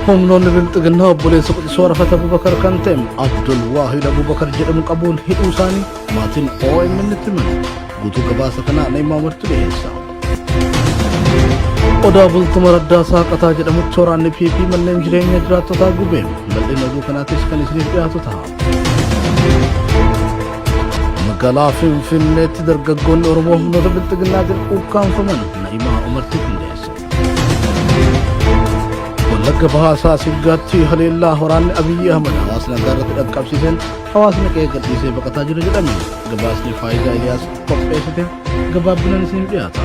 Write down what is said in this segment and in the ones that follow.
Humnoonni Bilxiginnaa obboleessa quxisuu Arafat Abubakar kan ta'e Abdul Waahid Abubakar jedhamu qabuun hidhuu isaanii maatiin OMN itti himan. Guutuu gabaasa kanaa Na'imaa Umartu dhiyeessa. Odaa Bultuma Raddaa Saaqataa jedhamutti waraanni PP manneen jireenya jiraattotaa gube. Bal'ina oduu kanaatis kan isiniif dhiyaatu ta'a. Magaalaa Finfinneetti dargaggoonni Oromoo humnoota Bilxiginnaatiin ukkaamfaman Na'imaa Umartu qindeessa. Wallagga Bahaa Saasiggaatti haleellaa waraanni Abiyyi Ahmad hawaasa nagaa irratti dhaqqabsiiseen hawaasni qe'ee gadhiisee baqataa jira jedhame. Gabaasni Faayidaa Iliyaas qopheessite gabaabinaan isiniif dhiyaata.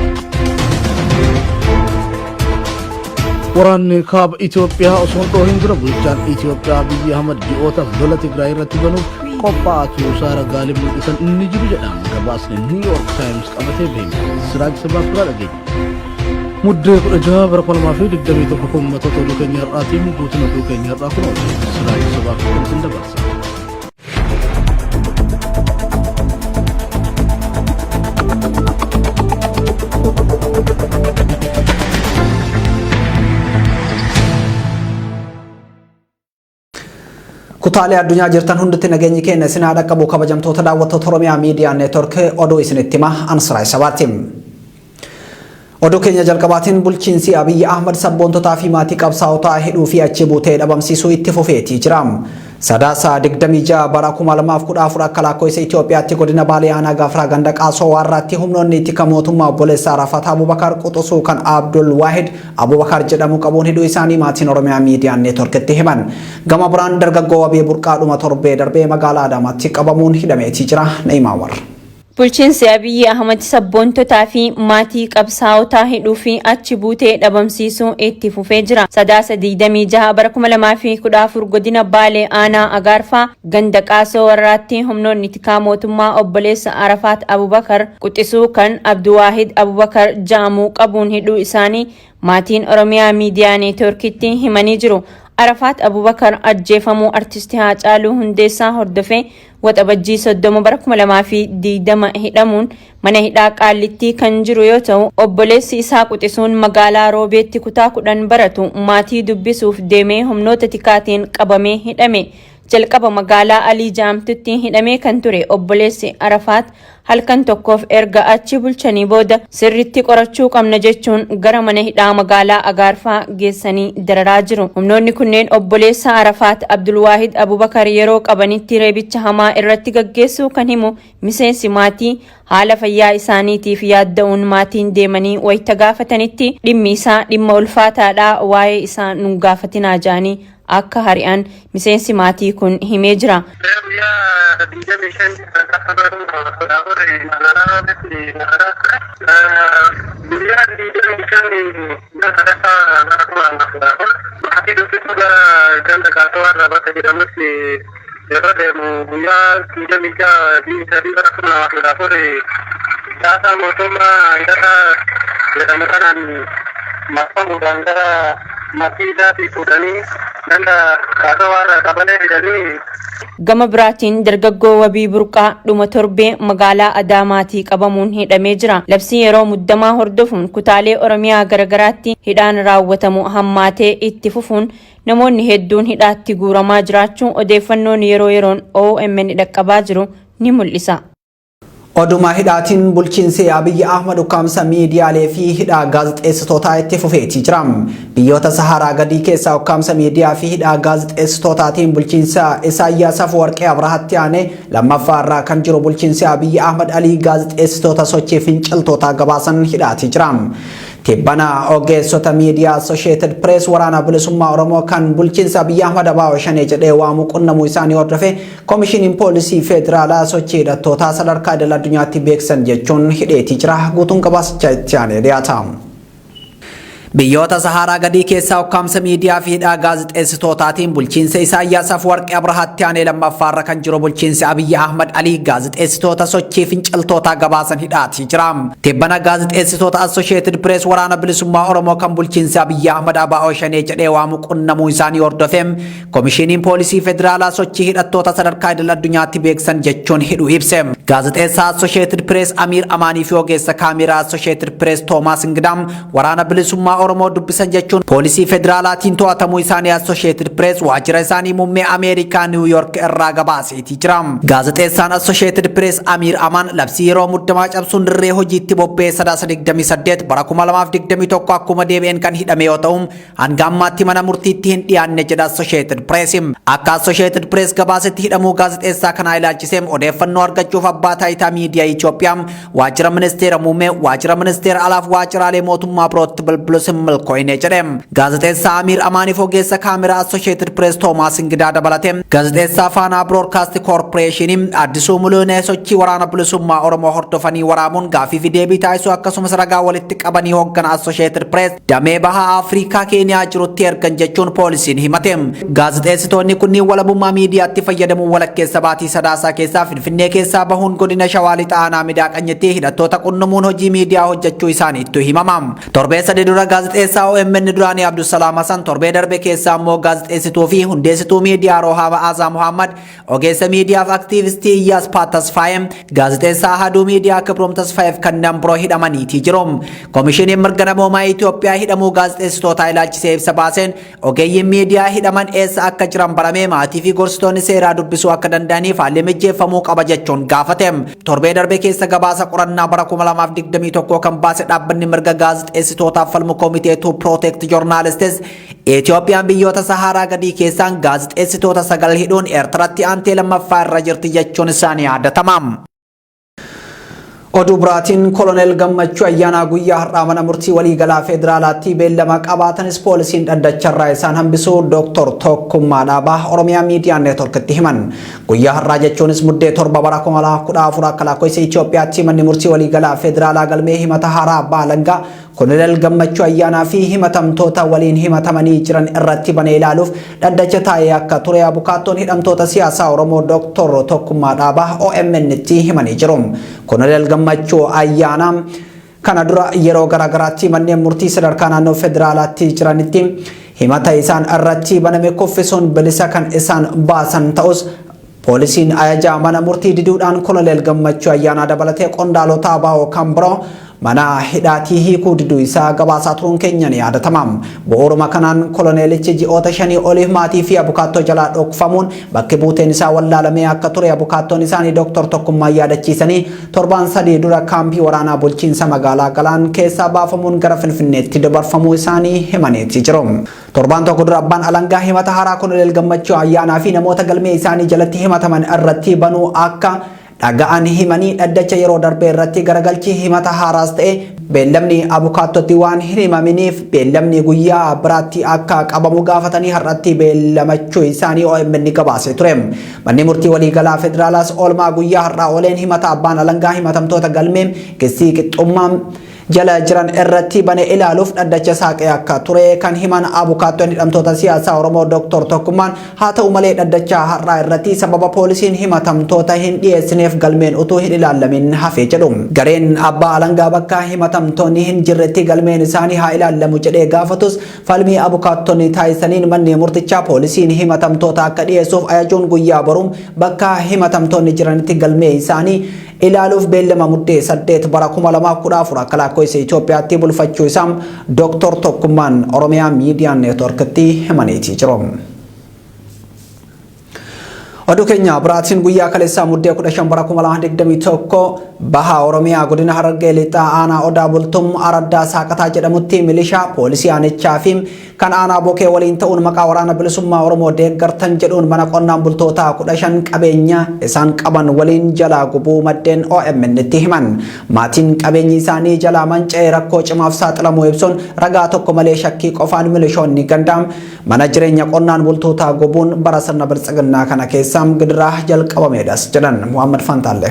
Waraanni kaaba Itoophiyaa osoo hin dhoohin dura bulchaan Itoophiyaa Abiyyi Ahmad ji'ootaaf lola Tigraay irratti banuuf qophaa'aa turuusaa ragaalee mul'isan ni jiru jedha gabaasni New York Times qabatee bahe. Siraaj Sabaaf biraa dhageenya. Muddee 16 bara 2021 kun matoota oduu keenya har'aatiin guutuun oduu keenya har'aa kun Siraaj Sabaaf kan isin dabarsa. Kutaalee addunyaa jirtan hundatti nageenyi keenya isin haa dhaqqabu kabajamtoota daawwattoota Oromiyaa Miidiyaa Neetwork oduu isinitti hima Ansiraay Sabaati. Oduu keenya jalqabaatiin bulchiinsi Abiyyi Ahmad sabboontotaa fi maatii qabsaa'otaa hidhuu fi achi buutee dhabamsiisuu itti fufeetii jira. Sadaasa 26 bara 2014 akka lakkoofsa Itoophiyaatti godina Baalee aanaa Gaafraa ganda Qaasoo Waarraatti humnoonni tika mootummaa obboleessa Arafat Abubakar Quxusuu kan Abdul Waahid Abubakar jedhamu qabuun hidhuu isaanii maatiin Oromiyaa Miidiyaa Neetworkitti himan. Gama biraan dargaggoo Wabii Burqaa dhuma torbee darbee magaalaa Adaamaatti qabamuun hidhameetii jira. Na'imaa Umar. Bulchiinsi Abiyyi Ahmad sabboontotaa fi maatii qabsaa'otaa hidhuu fi achi buutee dhabamsiisuu itti fufee jira. Sadaasa 26 bara 2014 godina Baalee aanaa Agaarfaa ganda Qaasoo Warraatti humnoonni tikaa mootummaa obboleessa Arafaat Abubakar quxisuu kan Abduwaahid Abubakar ja'amu qabuun hidhuu isaanii maatiin Oromiyaa Miidiyaa Neetwoorkitti himanii jiru. Arafaat Abubakar ajjeefamuu Artisti Haacaaluu Hundeessaa hordofee Waxabajjii 30 bara 2020 hidhamuun mana hidhaa Qaallittii kan jiru yoo ta'u, obboleessi isaa quxisuun magaalaa Roobeetti kutaa 10 baratu maatii dubbisuuf deemee humnoota tikaatiin qabamee hidhame. Jalqaba magaalaa Alii ja'amtutti hidhamee kan ture obboleessi Arafaat halkan tokkoof erga achi bulchanii booda sirriitti qorachuu qabna jechuun gara mana hidhaa magaalaa Agaarfaa geessanii dararaa jiru. Humnoonni kunneen obboleessa Arafaat Abdulwaahid Abubakar yeroo qabanitti reebicha hamaa irratti gaggeessuu kan himu miseensi maatii, haala fayyaa isaaniitiif yaadda'uun maatiin deemanii wayita gaafatanitti dhimmi isaa dhimma ulfaataadha waa'ee isaa nun gaafatinaa ja'anii akka hari'an miseensi maatii kun himee jira. Guyyaa 25 bara 2014 magaalaa Roobetti magaalaa ture. Guyyaa 25 ji'a sadaffaa bara 2014 maatii dubbisuu gara ganda Qaasawaa bakka jedhamutti yeroo deemu guyyaa 26 ji'i 3 bara 2014 caasaa mootummaa hidhataa jedhamu kanaan marfamuudhaan gara maatii isaatii fuudhanii ganda Qaasawaa irraa qabalee fidanii Gama biraatiin dargaggoo Wabii Burqaa dhuma torbee magaalaa Adaamaatii qabamuun hidhamee jira. Labsii yeroo muddamaa hordofuun kutaalee Oromiyaa garagaraatti hidhaan raawwatamu hammaatee itti fufuun namoonni hedduun hidhaatti guuramaa jiraachuu odeeffannoon yeroo yeroon omn dhaqqabaa jiru ni mul'isa. Oduma hidhaatiin bulchiinsi Abiyyi Ahmad ukkaamsa miidiyaalee fi hidhaa gaazexeessitootaa itti fufeetii jira. Biyyoota Saharaa gadii keessaa ukkaamsa miidiyaa fi hidhaa gaazexeessitootaatiin bulchiinsa Isaayyaas Afwarqee Abrahaatti aanee lammaffaa irraa kan jiru bulchiinsi Abiyyi Ahmad Alii gaazexeessitoota sochii finciltootaa gabaasan hidhaatii jira. Tibbana ogeessota miidiyaa Associated Press Waraana Bilisummaa Oromoo kan bulchiinsa Abiyyi Ahmad ABO Shanee jedhee waamu qunnamuu isaanii hordofee Komishiniin Poolisii Federaalaa sochii hidhattootaa sadarkaa idil addunyaatti beeksisan jechuun hidheetii jira. Guutuun gabaasichaa itti aanee dhiyaata. Biyyoota Sahaaraa gadii keessaa ukkaamsa miidiyaa fi hidhaa gaazexeessitootaatiin bulchiinsa Isaayyaas Afwarqi Abrahaatti aanee lammaffaarra kan jiru bulchiinsi Abiyyi Ahmad Alii gaazexeessitoota sochii finciltootaa gabaasan hidhaatii jira. Tibbana gaazexeessitoota Associated Press Waraana Bilisummaa Oromoo kan bulchiinsi Abiyyi Ahmad ABO Shanee jedhee waamu qunnamuu isaanii hordofee Komishiniin Poolisii Federaalaa sochii hidhattoota sadarkaa idil addunyaatti beeksisan jechuun hidhuu ibse. Gaazexeessaa Associated Press Amiir Amaanii fi ogeessa kaameeraa Associated Press Toomaas Ingidaam Waraana Bilisummaa Oromoo dubbisan jechuun poolisii federaalaatiin to'atamuu isaanii Associated Press waajjira isaanii muummee Ameerikaa New York irraa gabaaseetii jira. Gaazexeessaan Associated Press Amiir Amaan labsii yeroo muddamaa cabsuun dirree hojiitti bobba'ee Sadaasa 28 bara 2021 akkuma deebi'een kan hidhame yoo ta'u, hanga ammaatti mana murtiitti hin dhiyaanne jedha Associated Press. Akka Associated Press gabaasetti, hidhamuu gaazexeessaa kanaa ilaalchisee odeeffannoo argachuuf abbaa taayitaa miidiyaa Itoophiyaa, waajjira ministeera muummee, waajjira ministeera alaaf waajjiraalee mootummaa birootti bilbilus hin milkooyne jedhe. Gaazexeessaa Amiir Amaaniif ogeessa kaameraa Associated Press Toomaas Ingidaa dabalate gaazexeessaa Faanaa Broadcast Corporation Addisuu Muluunee sochii waraana bilisummaa Oromoo hordofanii waraabuun gaaffii fi deebii taasisuu, akkasumas ragaa walitti qabanii hooggana Associated Press damee baha Afrikaa Keeniyaa jirutti ergan jechuun poolisiin himate. Gaazexeessitoonni kunniin walabummaa miidiyaatti fayyadamuun walakkeessa baatii Sadaasaa keessaa Finfinnee keessaa bahuun godina Shawaa Lixa aanaa Midaaqanyitti hidhattoota qunnamuun hojii miidiyaa hojjechuu isaaniittu himama. Torbee 3 dura gaazexeessaa OMN duraanii Abdusalaam Hasan, torbee darbe keessaa immoo gaazexeessituu fi hundeessituu miidiyaa Roohaa Ma'aazaa Muhammad, ogeessa miidiyaa fi aktiivistii Iyyaas Tasfaayee, gaazexeessaa Ahaduu Miidiyaa Kibroom Tasfaayeef kanneen biroo hidhamaniitii jiru. Koomishiniin mirga namoomaa Itoophiyaa hidhamuu gaazexeessitootaa ilaalchisee ibsa baaseen, ogeeyyiin miidiyaa hidhaman eessa akka jiran baramee maatii fi gorsitoonni seeraa dubbisuu akka danda'aniif haalli mijjeeffamuu qaba jechuun gaafate. Torbee darbe keessa gabaasa qorannaa bara 2021 kan baase dhaabbanni mirga gaazexeessitootaaf falmu Committee to Protect Journalists, Itoophiyaan biyyoota Saharaa gadii keessaan gaazexeessitoota 9 hidhuun Eertiratti aantee lammaffaa irra jirti jechuun isaanii yaadatama. Oduu biraatiin, Koloneel Gammachuu Ayyaanaa guyyaa har'aa mana murtii waliigalaa federaalaatti beellama qabaatanis poolisiin dhaddacharraa isaan hambisuu Dooktor Tokkummaa Dhaabaa Oromiyaa Miidiyaa Neetworkitti himan. Guyyaa har'aa jechuunis Muddee 7 bara 2014 akka lakkoofsa Itoophiyaatti manni murtii waliigalaa federaalaa galmee himata haaraa abbaa alangaa Koloneel Gammachuu Ayyaanaa fi himatamtoota waliin himatamanii jiran irratti banee ilaaluuf dhaddacha taa'ee akka ture abukaattoon hidhamtoota siyaasaa Oromoo Dooktor Tokkummaa Dhaabaa OMN'tti himanii jiru. Koloneel Gammachuu Ayyaanaa kana dura yeroo garaagaraatti manneen murtii sadarkaa naannoo federaalaatti jiranitti himata isaan irratti baname kuffisuun bilisa kan isaan baasan ta'us, poolisiin ajaja mana murtii diduudhaan Koloneel Gammachuu Ayyaanaa dabalatee qondaalota ABO kan biroo mana hidhaatii hiikuu diduu isaa gabaasaa turuun keenya ni yaadatama. Bu'uuruma kanaan koloneelichi ji'oota 5 oliif maatii fi abukaattoo jalaa dhokfamuun bakki buuteen isaa wallaalamee akka ture abukaattoon isaanii Dooktor Tokkummaa yaadachiisanii, torbaan 3 dura kaampii waraanaa bulchiinsa magaalaa Galaan keessaa baafamuun gara Finfinneetti dabarfamuu isaanii himaniiti jiru. Torbaan tokko dura abbaan alangaa himata haaraa Koloneel Gammachuu Ayyaanaa fi namoota galmee isaanii jalatti himataman irratti banuu akka dhaga'an himanii, dhaddacha yeroo darbee irratti garagalchi himata haaraas ta'e beellamni abukaattotti waan hin himaminiif beellamni guyyaa biraatti akka qabamu gaafatanii har'atti beellamachuu isaanii OMN gabaasee ture. Manni murtii waliigalaa federaalaas oolmaa guyyaa har'aa ooleen himata abbaan alangaa himatamtoota galmee kissii qixxummaa jala jiran irratti bane ilaaluuf dhaddacha saaqee akka ture kan himan abukaattoon hidhamtoota siyaasaa Oromoo Dooktor Tokkummaan, haa ta'u malee dhaddacha har'aa irratti sababa poolisiin himatamtoota hin dhiyeessineef galmeen utuu hin ilaallamin hafee jedhu. Gareen abbaa alangaa bakka himatamtoonni hin jirretti galmeen isaanii haa ilaallamu jedhee gaafatus, falmii abukaattonni taasisaniin manni murtichaa poolisiin himatamtoota akka dhiyeessuuf ajajuun guyyaa boruu bakka himatamtoonni jiranitti galmee isaanii ilaaluuf beellama Muddee 8 bara 2014 akka lakkoofsa Itoophiyaatti bulfachuu isaa Dooktor Tokkummaan Oromiyaa Miidiyaa Neetworkitti himaniitii jiru. Oduu keenya biraatiin, guyyaa kaleessaa Muddee 15 bara 2021 baha Oromiyaa godina Harargee Lixaa aanaa Odaa Bultum araddaa Saaqataa jedhamutti milishaa, poolisii aanichaa fi kan aanaa Bokee waliin ta'uun maqaa waraana bilisummaa Oromoo deeggartan jedhuun mana qonnaan bultootaa 15 qabeenya isaan qaban waliin jalaa gubuu maddeen OMN itti himan. Maatiin qabeenyi isaanii jalaa manca'ee rakkoo cimaaf saaxilamuu ibsuun, ragaa tokko malee shakkii qofaan milishoonni gandaa mana jireenya qonnaan bultootaa gubuun bara sirna biltsiginnaa kana keessa gidiraa jalqabameedhas jedhan. Muhammad Fantaalle.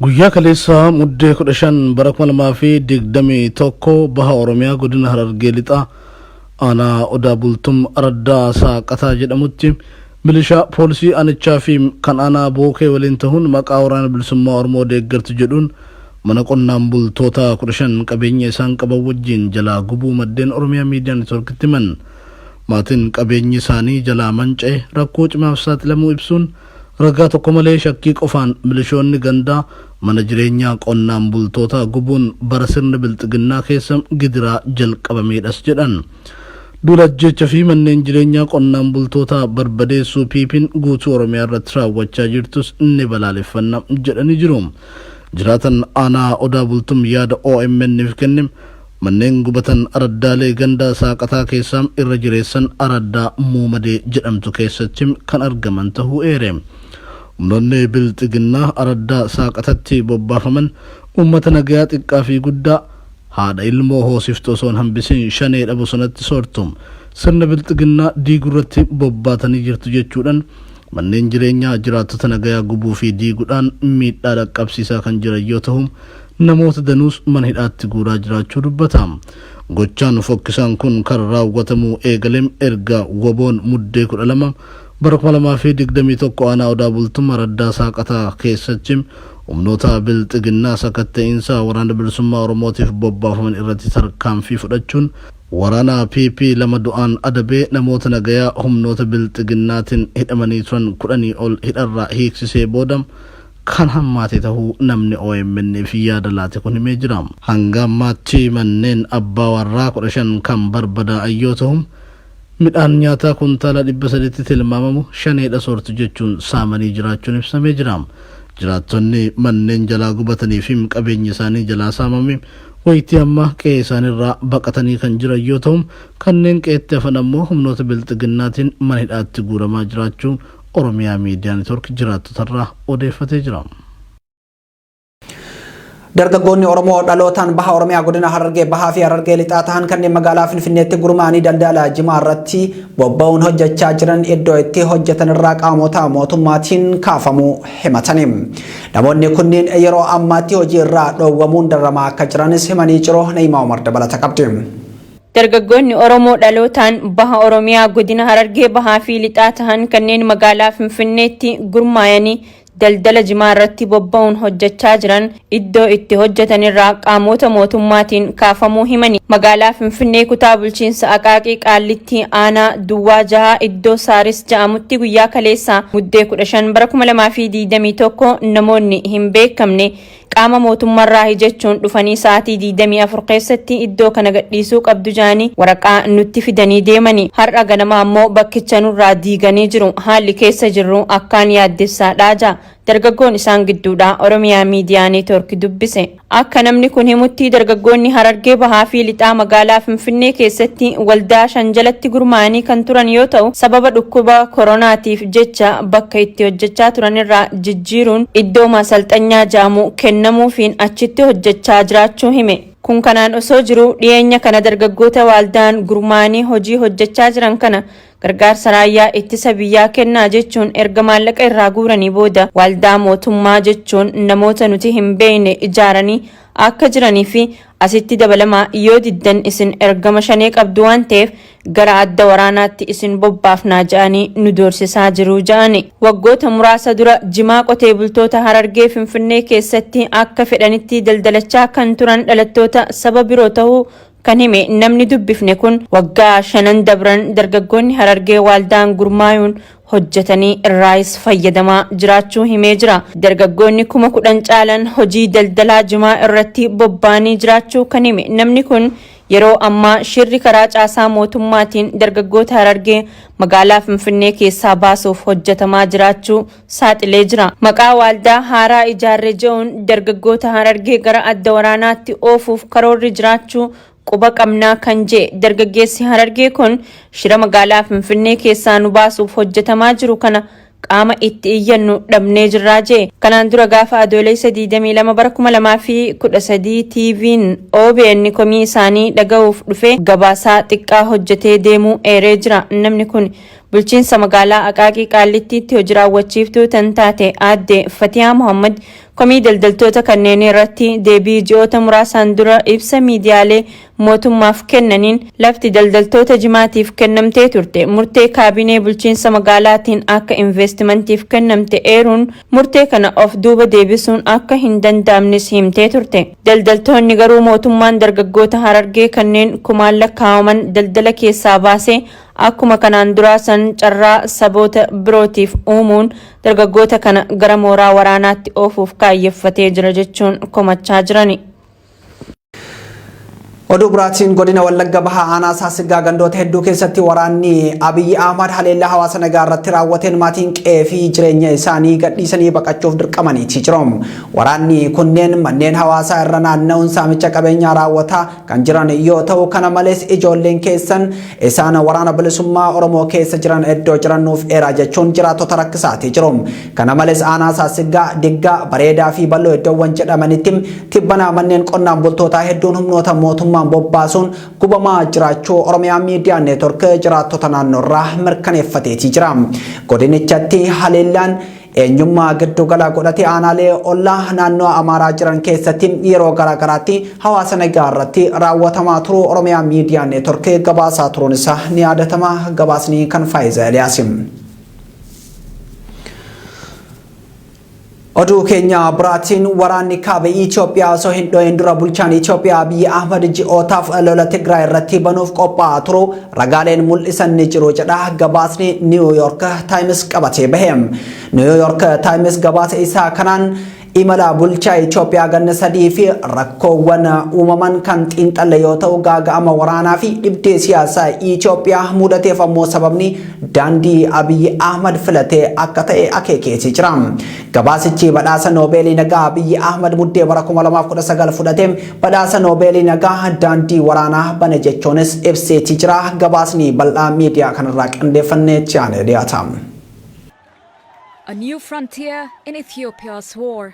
Guyyaa kaleessaa Muddee 15 bara 2021 baha Oromiyaa godina Harargee Lixaa aanaa Odaa Bultum araddaa Saaqataa jedhamutti milishaa, poolisii aanichaa fi kan aanaa Bookee waliin ta'uun maqaa waraana bilisummaa Oromoo deeggartu jedhuun mana qonnaan bultoota 15 qabeenya isaan qaban wajjin jalaa gubuu maddeen Oromiyaa Miidiyaa Neetworkitti himan. Maatiin qabeenyi isaanii jalaa manca'e rakkoo cimaaf saaxilamuu ibsuun, Ragaa tokko malee shakkii qofaan milishoonni gandaa mana jireenyaa qonnaan bultootaa gubuun bara sirna bilxiginnaa keessa gidiraa jalqabameedhas jedhan. Duula ajjeecha fi manneen jireenyaa qonnaan bultootaa barbadeessuu PP'n guutuu Oromiyaa irratti raawwachaa jirtus ni balaaleffanna jedhanii jiru. Jiraatan aanaa Odaa Bultum yaada OMN'f kenne manneen gubatan araddaalee ganda Saaqataa keessaa irra jireessan araddaa Muumadee jedhamtu keessatti kan argaman tahuu eere. Humnoonni bilxiginnaa araddaa Saaqatatti bobbaafaman uummata nagayaa xiqqaa fi guddaa haadha ilmoo hoosiftu osoo hin hambisin shaneedha bosonatti soortu sirna bilxiginnaa diigurratti bobbaatanii jirtu jechuudhaan manneen jireenyaa jiraattota nagayaa gubuu fi diiguudhaan miidhaa dhaqqabsiisaa kan jiran yoo ta'u namoota danuus mana hidhaatti guuraa jiraachuu dubbata. Gochaan fokkisaan kun kan raawwatamuu eegaleem erga WBOn Muddee 12 bara 2021 aanaa Odaa Bultum araddaa Saaqataa keessatti humnoota bilxiginnaa sakatta'iinsa waraana bilisummaa Oromootiif bobbaafaman irratti tarkaanfii fudhachuun waraana PP 2 du'aan adabee namoota nagayaa humnoota bilxiginnaatiin hidhamanii turan 10 ol hidharraa hiiksisee booda kan hammaate tahuu namni OMN'f yaada laate kun himee jira. Hanga ammaatti manneen abbaa warraa 15 kan barbadaa'an yoo tahu, midhaan nyaataa kuntaala 300tti tilmaamamu shaneedha soortu jechuun saamanii jiraachuun ibsamee jira. Jiraattonni manneen jalaa gubatanii fi qabeenyi isaanii jalaa saamame waytii ammaa qe'ee isaaniirraa baqatanii kan jiran yoo ta'u, kanneen qe'etti hafan ammoo humnoota bilxiginnaatiin mana hidhaatti guuramaa jiraachuu Oromiyaa Miidiyaa Network jiraattotarraa odeeffatee jira. Dargaggoonni Oromoo dhalootaan baha Oromiyaa godina Harargee Bahaa fi Harargee Lixaa tahan kanneen magaalaa Finfinneetti gurmaa'anii daldala jimaa irratti bobba'uun hojjechaa jiran iddoo itti hojjetan irraa qaamota mootummaatiin kaafamuu himatani. Namoonni kunniin yeroo ammaatti hojii irraa dhoowwamuun dararamaa akka jiranis himanii jiru. Na'imaa Umar dabalata qabdi. Dargaggoonni Oromoo dhalootaan baha Oromiyaa godina Harargee Bahaa fi Lixaa tahan kanneen magaalaa Finfinneetti gurmaayanii daldala jimaa irratti bobba'uun hojjechaa jiran iddoo itti hojjetan irraa qaamota mootummaatiin kaafamuu himani. Magaalaa Finfinnee kutaa bulchiinsa Aqaaqii Qaallittii aanaa Duwwaa Jahaa iddoo Saaris ja'amutti guyyaa kaleessaa Muddee 15 bara 2021 namoonni hin beekamne qaama mootummarraahi jechuun dhufanii sa'aatii 24 keessatti iddoo kana gadhiisuu qabdu ja'anii waraqaa nutti fidanii deemani. Har'a ganama ammoo bakkicha nurraa diiganii jiru. Haalli keessa jirru akkaan yaaddessaadha ja'a. Dargaggoon isaan gidduudhaa Oromiyaa Miidiyaa Neetwork dubbise. Akka namni kun himutti dargaggoonni Harargee Bahaa fi Lixaa magaalaa Finfinnee keessatti waldaa shan jalatti gurmaa'anii kan turan yoo ta'u, sababa dhukkuba koronaatiif jecha bakka itti hojjechaa turanirraa jijjiiruun iddoo maasalxanyaa ja'amu kennamuufiin achitti hojjechaa jiraachuu hime. Kun kanaan osoo jiruu dhiyeenya kana dargaggoota waaldaan gurmaa'anii hojii hojjechaa jiran kana gargaarsa raayyaa ittisa biyyaa kennaa jechuun erga maallaqa irraa guuranii booda waldaa mootummaa jechuun namoota nuti hin beekne ijaaranii akka jiranii fi asitti dabalamaa yoo diddan isin ergama shanee qabdu waan ta'eef gara adda waraanaatti isin bobbaafnaa ja'anii nu doorsisaa jiru ja'ani. Waggoota muraasa dura jimaa qotee bultoota Harargee Finfinnee keessatti akka fedhanitti daldalachaa kan turan dhalattoota saba biroo ta'uu kan hime namni dubbifne kun waggaa shanan dabran dargaggoonni Harargee waaldaan gurmaayuun hojjetanii irraayis fayyadamaa jiraachuu himee jira. Dargaggoonni 10,000 caalan hojii daldalaa jimaa irratti bobba'anii jiraachuu kan hime namni kun yeroo ammaa shirri karaa caasaa mootummaatiin dargaggoota Harargee magaalaa Finfinnee keessaa baasuuf hojjetamaa jiraachuu saaxilee jira. Maqaa waaldaa haaraa ijaarre je'uun dargaggoota Harargee gara adda waraanaatti oofuuf karoorri jiraachuu quba qabnaa kan je'e dargaggeessi Harargee kun shira magaalaa Finfinnee keessaa nu baasuuf hojjetamaa jiru kana qaama itti iyyannu dhabnee jirraa je'e. Kanaan dura gaafa Adoolessa 22 bara 2013 TV'n OBN komii isaanii dhaga'uuf dhufe gabaasaa xiqqaa hojjetee deemuu eeree jira. Namni kun Bulchiinsa magaalaa Aqaaqii Qaallittiitti hoji raawwachiiftuu tan taate aadde Fatiyaa Muhammad komii daldaltoota kanneenii irratti deebii ji'oota muraasaan dura ibsa miidiyaalee mootummaaf kennaniin lafti daldaltoota jimaatiif kennamtee turte murtee kaabinee bulchiinsa magaalaatiin akka investimantiif kennamte eeruun murtee kana of duuba deebisuun akka hin danda'amnes himtee turte. Daldaltoonni garuu mootummaan dargaggoota Harargee kanneen kumaan lakkaa'aman daldala keessaa baasee Akkuma kanaan duraa san carraa saboota birootiif uumuun dargaggoota kana gara mooraa waraanaatti oofuuf kaayyeffatee jira jechuun komachaa jirani. Oduu biraatiin, godina Wallagga Bahaa aanaa Saasiggaa gandoota hedduu keessatti waraanni Abiyyi Ahmad haleellaa hawaasa nagaa irratti raawwateen maatiin qe'ee fi jireenya isaanii gadhiisanii baqachuuf dirqamaniiti jiru. Waraanni kunneen manneen hawaasaa irra naanna'uun saamicha qabeenyaa raawwataa kan jiran yoo ta'u, kana malees ijoolleen keessan isaan Waraana Bilisummaa Oromoo keessa jiran iddoo jiran nuuf eeraa jechuun jiraattota rakkisaatii jiru. Kana malees aanaa Saasiggaa, Diggaa, Bareedaa fi Bal'oo iddoowwan jedhamanitti tibbana manneen qonnaan bultootaa hedduun humnoota mootummaan bobbaasuun gubamaa jiraachuu Oromiyaa Miidiyaa Neetwork jiraattota naannoorraa mirkaneeffateetii jira. Godinichatti haleellaan eenyummaa giddugala godhate aanaalee ollaa naannoo Amaaraa jiran keessatti yeroo garaagaraatti hawaasa nagaa irratti raawwatamaa turuu Oromiyaa Miidiyaa Neetwork gabaasaa turuun isaa ni yaadatama. Gabaasni kan Faayiza Eliyaasim. Oduu keenya biraatiin, waraanni kaaba Itoophiyaa osoo hin dho'in dura bulchaan Itoophiyaa Abiyyi Ahmad ji'ootaaf lola Tigraay irratti banuuf qophaa'aa turu ragaaleen mul'isan ni jiru jedha gabaasni New York Times qabatee bahe. New York Times gabaasa isaa kanaan imala bulchaa Itoophiyaa ganna 3 fi rakkoowwan uumaman kan xiinxalle yoo ta'u, gaaga'ama waraanaa fi dhibdee siyaasaa Itoophiyaa mudateef ammoo sababni daandii Abiyyi Ahmad filatee akka ta'e akeekeetii jira. Gabaasichi badhaasa Noobeelii nagaa Abiyyi Ahmad Muddee bara 2019 fudhate badhaasa Noobeelii nagaa daandii waraanaa bane jechuunis ibseetii jira. Gabaasni bal'aa miidiyaa kanarraa qindeeffannee itti dhiyaata. A new frontier in Ethiopia's war.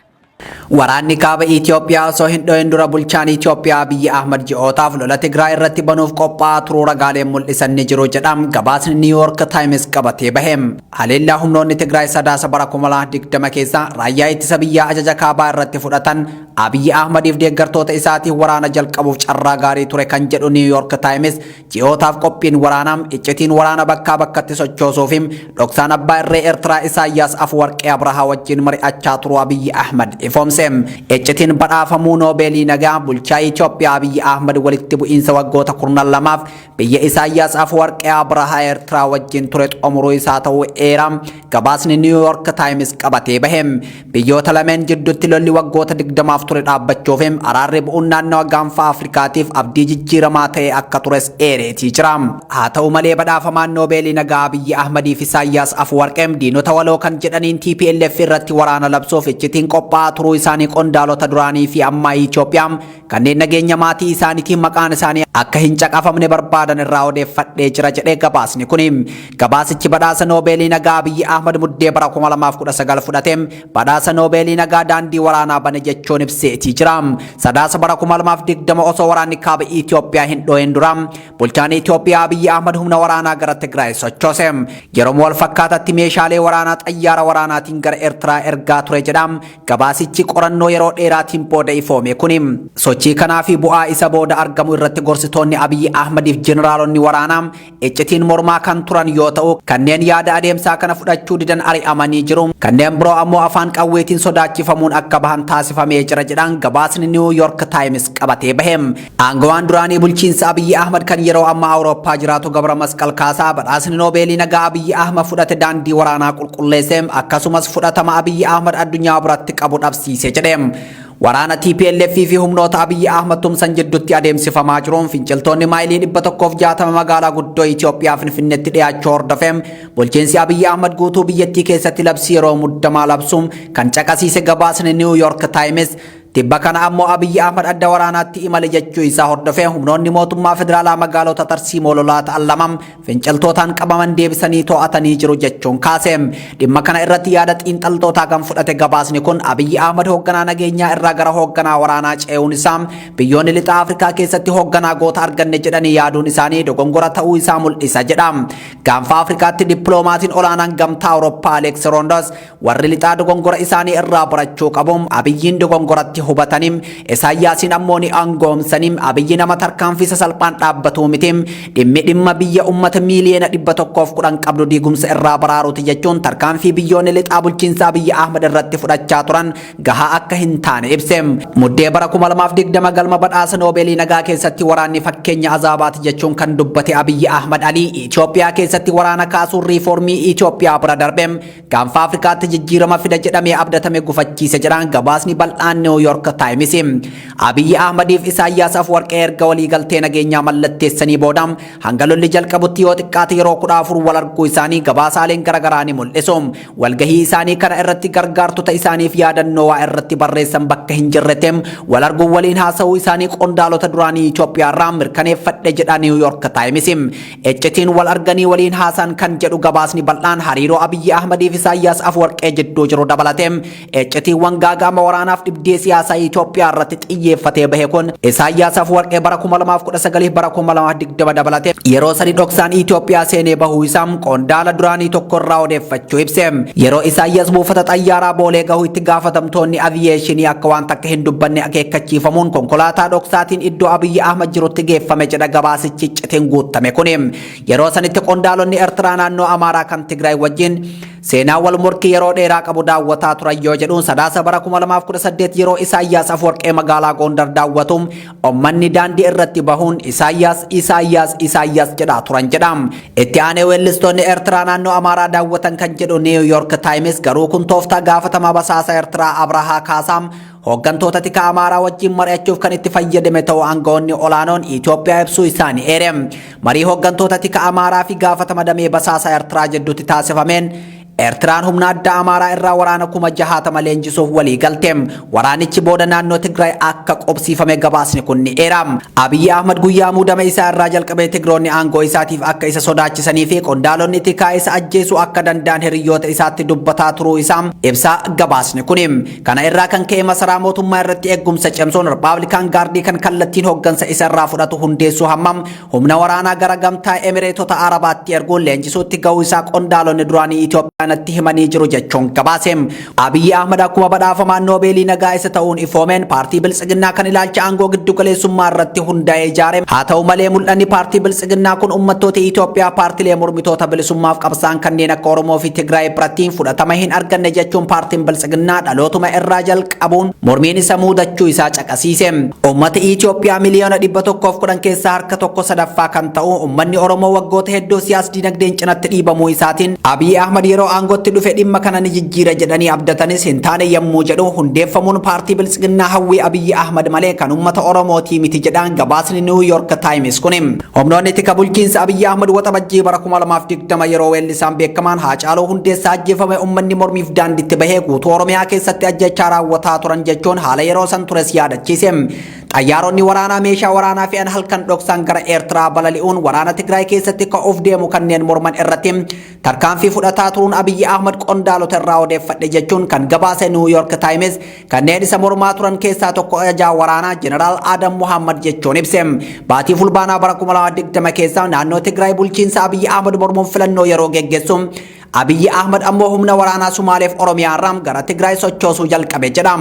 Waraanni kaaba Itoophiyaa osoo hin dho'in dura bulchaan Itoophiyaa Abiyyi Ahmad ji'ootaaf lola Tigraay irratti banuuf qophaa'aa turuu ragaaleen mul'isan ni jiru jedha gabaasni New York Times qabatee bahe. Haleellaa humnoonni Tigraay Sadaasa bara 2020 keessa raayyaa ittisa biyyaa ajaja kaabaa irratti fudhatan Abiyyi Ahmadiif deeggartoota isaatiif waraana jalqabuuf carraa gaarii ture kan jedhu New York Times, ji'ootaaf qophiin waraanaa, iccitiin waraana bakkaa bakkatti sochoosuu fi dhoksaan abbaa irree Eertiraa Isaayyaas Afwarqee Abrahaa wajjin mari'achaa turuu Abiyyi Ahmad ifoomse. Iccitiin badhaafamuu Noobeelii nagaa bulchaa Itoophiyaa Abiyyi Ahmad walitti bu'iinsa waggoota 12f biyya Isaayyaas Afwarqee Abrahaa Eertiraa wajjin ture xumuruu isaa ta'uu eera gabaasni New York Times qabatee bahe. Biyyoota lameen jidduutti lolli waggoota 20f ture dhaabbachuuf araarri bu'uun naannawa gaanfa Afrikaatiif abdii jijjiiramaa ta'e akka tures eereetii jira. Haa ta'u malee, badhaafamaan Noobeelii nagaa Abiyyi Ahmadii fi Isaayyaas Afwarqee diinota waloo kan jedhaniin TPLF irratti waraana labsuuf iccitiin qophaa'aa turuu isaanii qondaalota duraanii fi ammaa Itoophiyaa kanneen nageenya maatii isaaniitiin maqaan isaanii akka hin caqafamne barbaadan irraa odeeffadhee jira jedhee gabaasni kuni. Gabaasichi badhaasa Noobeelii nagaa Abiyyi Ahmad Muddee bara 2019 fudhate badhaasa Noobeelii nagaa daandii waraanaa bane jechuun ibseetii jira. Sadaasa bara 2020 osoo waraanni kaaba Itoophiyaa hin dho'in dura bulchaan Itoophiyaa Abiyyi Ahmad humna waraanaa gara Tigraay sochoose. Yeroo wal fakkaatatti meeshaalee waraanaa xayyaara waraanaatiin gara Eertiraa ergaa ture jedha gabaasichi qorannoo yeroo dheeraatiin booda ifoome kuni. Sochii kanaa fi bu'aa isa booda argamu irratti gorsitoonni Abiyyi Ahmadiif jeneraalonni waraanaa iccitiin mormaa kan turan yoo ta'u, kanneen yaada adeemsaa kana fudhachuu didan ari'amanii jiru. Kanneen biroo ammoo afaan qawweetiin sodaachifamuun akka bahan taasifamee jira jedhan gabaasni New York Times qabatee bahe. Aangawaan duraanii bulchiinsa Abiyyi Ahmad kan yeroo ammaa Awurooppaa jiraatu Gabra Masqal Kaasaa badhaasni Noobeelii nagaa Abiyyi Ahmad fudhate daandii waraanaa qulqulleesse, akkasumas fudhatama Abiyyi Ahmad addunyaa biratti qabu dhabsiise jedhe. Waraana TPLF fi humnoota Abiyyi Ahmad tumsan jidduutti adeemsifamaa jiruun finciltoonni maayilii 160 magaalaa guddoo Itoophiyaa Finfinneetti dhiyaachuu hordofee bulchiinsi Abiyyi Ahmad guutuu biyyattii keessatti labsii yeroo muddamaa labsuun kan caqasiise gabaasni New York Times, tibba kana ammoo Abiyyi Ahmad adda waraanaatti imale jechuu isaa hordofee humnoonni mootummaa federaalaa magaalota tarsiimoo lolaa ta'an lama finciltootaan qabaman deebisanii to'atanii jiru jechuun kaase. Dhimma kana irratti yaada xiinxaltootaa kan fudhate gabaasni kun, Abiyyi Ahmad hoogganaa nageenyaa irraa gara hoogganaa waraanaa ce'uun isaa biyyoonni lixa Afrikaa keessatti hoogganaa goota arganne jedhanii yaaduun isaanii dogongora ta'uu isaa mul'isa jedha. Gaanfa Afrikaatti dippiloomaatiin olaanaan Gamtaa Awurooppaa Aleeks Roondos warri lixaa dogongora isaanii irraa barachuu qabu, Abiyyiin dogongoratti hubatanii Isaayyaasiin ammoo ni aangoomsanii. Abiyyi nama tarkaanfii sasalphaan dhaabbatu miti. Dhimmi dhimma biyya uummata miiliyoona 110 qabdu diigumsa irraa baraaruuti jechuun tarkaanfii biyyoonni lixaa bulchiinsa Abiyyi Ahmad irratti fudhachaa turan gahaa akka hin taane ibse. Muddee bara 2020 galma badhaasa Noobeelii nagaa keessatti waraanni fakkeenya azaabaati jechuun kan dubbate Abiyyi Ahmad Alii, Itoophiyaa keessatti waraana kaasuun riiformii Itoophiyaa bira darbe gaanfa Afrikaatti jijjiirama fida jedhamee abdatame gufachiise jedhaan gabaasni bal'aan New York Times. Abiyyi Ahmadiif Isaayyaas Afwarqee erga waliigaltee nageenyaa mallatteessanii booda hanga lolli jalqabutti yoo xiqqaate yeroo 14 wal arguu isaanii gabaasaaleen garaagaraa ni mul'isu. Walgahii isaanii kana irratti gargaartota isaaniif yaadannoo waa irratti barreessan bakka hin jirretti wal arguu waliin haasa'uu isaanii qondaalota duraanii Itoophiyaa irraa mirkaneeffadhe jedha New York Times. Iccitiin wal arganii waliin haasa'an kan jedhu gabaasni bal'aan hariiroo Abiyyi Ahmadiif Isaayyaas Afwarqee jidduu jiru dabalate icciitiiwwan gaaga'ama waraanaaf dhibdee siyaasaa Itoophiyaa irratti xiyyeeffatee bahe kun, Isaayyaas Afwarqee bara 2019 bara 2020 dabalate yeroo sadi dhoksaan Itoophiyaa seenee bahuu isaa qondaala duraanii tokko irraa odeeffachuu ibse. Yeroo Isaayyaas buufata xayyaaraa Boolee gahu itti gaafatamtoonni aviyeeshinii akka waan takka hin dubbanne akeekkachiifamuun konkolaataa dhoksaatiin iddoo Abiyyi Ahmad jirutti geeffame jedha gabaasichi iccitiin guutame kuni. Yeroo sanitti qondaalonni Eertiraa naannoo Amaaraa kan Tigraay wajjin seenaa wal morkii yeroo dheeraa qabu daawwataa turan yoo jedhuun, Sadaasa bara 2018 yeroo Isaayyaas Afwarqee magaalaa Gondar daawwatu ummanni daandii irratti bahuun "Isaayyaas, Isaayyaas, Isaayyaas" jedhaa turan jedha. Itti aanee weellistoonni Eertiraa naannoo Amaaraa daawwatan kan jedhu New York Times, garuu kun tooftaa gaafatamaa basaasa Eertiraa Abrahaa Kaasaam hooggantoota tika Amaaraa wajjin mari'achuuf kan itti fayyadame ta'uu aangawoonni olaanoon Itoophiyaa ibsuu isaanii eere. Marii hooggantoota tika Amaaraa fi gaafatama damee basaasa Eertiraa jidduutti taasifameen Eertiraan humna addaa Amaaraa irraa waraana 60,000 leenjisuuf walii galte. Waraanichi booda naannoo Tigraay akka qobsiifame gabaasni kun ni eera. Abiyyi Ahmad guyyaa muudama isaa irraa jalqabee Tigroonni aangoo isaatiif akka isa sodaachisanii fi qondaalonni tikaa isa ajjeesuu akka danda'an hiriyoota isaatti dubbataa turuu isaa ibsa gabaasni kun. Kana irraa kan ka'e masaraa mootummaa irratti eegumsa cimsuun Republican Guard kan kallattiin hooggansa isa irraa fudhatu hundeessuu hammam humna waraanaa gara gamtaa Emireetota Arabaatti erguun leenjisuutti ga'uu isaa qondaalonni duraanii Itoophiyaa natti himanii jiru jechuun gabaase. Abiyyi Ahmad akkuma badhaafamaan Noobeelii nagaa isa ta'uun ifoomeen paartii Biltsiginnaa kan ilaalcha aangoo giddu galeessummaa irratti hundaa'ee ijaare. Haa ta'u malee, mul'anni paartii Biltsiginnaa kun uummattoota Itoophiyaa paartilee mormitoota bilisummaaf qabsaan kanneen akka Oromoo fi Tigraay biratti fudhatama hin arganne jechuun paartiin Biltsiginnaa dhalootuma irraa jalqabuun mormiin isa muudachuu isaa caqasiise. Uummata Itoophiyaa miliyoona 110 keessaa harka tokko sadaffaa kan ta'u uummanni Oromoo waggoota hedduu siyaas dinagdeen cinatti dhiibamuu isaatiin Abiy Ahmad yeroo aangootti dhufe dhimma kana ni jijjiira jedhanii abdatanis hin taane yommuu jedhu, hundeeffamuun paartii Biltsiginnaa hawwii Abiy Ahmad malee kan uummata Oromootii miti jedhaan gabaasni New York Times kuni. Humnoonni tika bulchiinsa Abiy Ahmad Waxabajjii bara 2020 yeroo weellisaan beekamaan Haacaaluu Hundeessaa ajjeefame uummanni mormiif daandiitti bahee guutuu Oromiyaa keessatti ajjechaa raawwataa turan jechuun haala yeroo san tures yaadachiise. Xayyaaronni waraanaa meeshaa waraanaa fe'an halkan dhoksaan gara Eertiraa balali'uun waraana Tigraay keessatti ka'uuf deemu kanneen morman irratti tarkaanfii fudhataa turuun Abiyyi Ahmad qondaalota irraa odeeffadhe jechuun kan gabaase New York Times, kanneen isa mormaa turan keessaa tokko ajajaa waraanaa Jeneraal Adam Muhammad jechuun ibse. Baatii Fulbaanaa bara 2020 keessa naannoo Tigraay bulchiinsa Abiyyi Ahmad mormuun filannoo yeroo geggeessu, Abiyyi Ahmad ammoo humna waraanaa Sumaaleef Oromiyaa irraa gara Tigraay sochoosuu jalqabe jedha.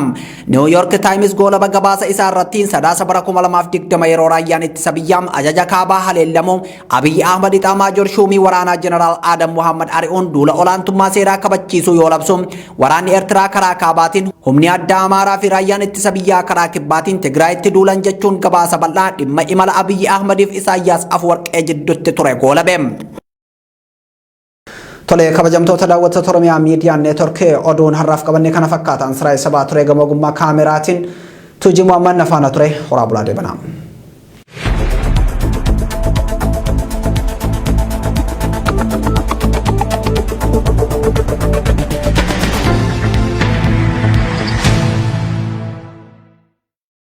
New York Times goolaba gabaasa isaa irratti, Sadaasa bara 2020 yeroo raayyaan ittisa biyyaa ajaja kaabaa haleellamu Abiyyi Ahmad Itaamaajoor shuumii waraanaa Jeneraal Adam Muhammad ari'uun duula olaantummaa seeraa kabachiisuu yoo labsu, waraanni Eertiraa karaa kaabaatiin, humni addaa Amaaraa fi raayyaan ittisa biyyaa karaa kibbaatiin Tigraayitti duulan jechuun gabaasa bal'aa dhimma imala Abiyyi Ahmadiif Isaayyaas Afwarqee jidduutti ture goolabe. Tole, kabajamtoota daawwattoota Oromiyaa Miidiyaa Network, oduun har'aaf qabanne kana fakkaatan. Siraa sabaa ture, gama ogummaa kaameraatiin Tuujii Muhammad na faana ture. Horaa bulaa, deebanaa.